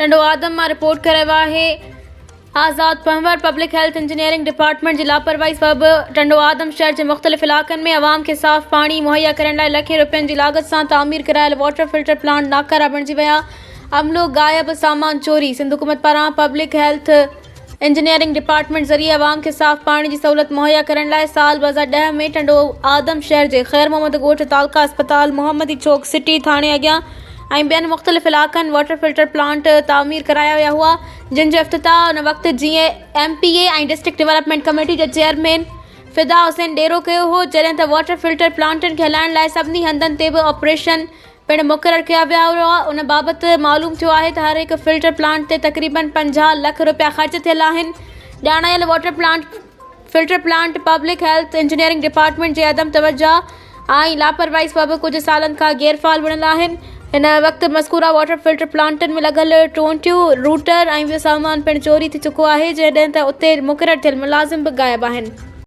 ٽنڊو آدم مان رپورٽ ڪري رهيو آهي Azad Panhwar public health engineering department جي لاپرواهي سبب ٽنڊو آدم شهر جي مختلف علائقن ۾ عوام کي صاف پاڻي مهيا ڪرڻ لاء لکين روپين جي لاڳت سان تعمير ڪرايل واٽر فلٽر پلانٽ ناڪارا بڻجي ويا عملو غائب سامان چوري سنڌ حڪومت پاران پبلڪ هيلٿ انجنيئرنگ ڊپارٽمينٽ ذريعي عوام کي صاف پاڻي جي سهولت مهيا ڪرڻ لاء سال 2010 ۾ ٽنڊو آدم شهر جي خير محمد ڳوٺ تعلقه اسپتال محمدي چوڪ سٽي ٿاڻي اڳيان ۽ ٻين مختلف علائقن واٽر فلٽر پلانٽ تعمير ڪرايا ويا هئا جن جو افتتاح ان وقت جي M P A ۽ district development committee جي چيئرمين فدا حسين ڏيرو ڪيو هو جڏهن ته واٽر فلٽر پلانٽن کي هلائڻ لاء سڀني هنڌن تي به آپريشن پڻ مقرر ڪيا ويا هئا ان بابت معلوم ٿيو آهي ته هر هڪ فلٽر پلانٽ تي تقريبن 50 لک رپيا خرچ ٿيل آهن ڄاڻايل water plant filter plant public health engineering department جي عدم توجهه ۽ لاپرواهي سبب ڪجهه سالن کان غير فعال بڻيل آهن هن وقت مذڪوره واٽر فلٽر پلانٽن ۾ لڳل ٽونٽيون روٽر ۽ ٻيو سامان پڻ چوري ٿي چڪو آهي جڏهن ته اتي مقرر ٿيل ملازم به غائب آهن.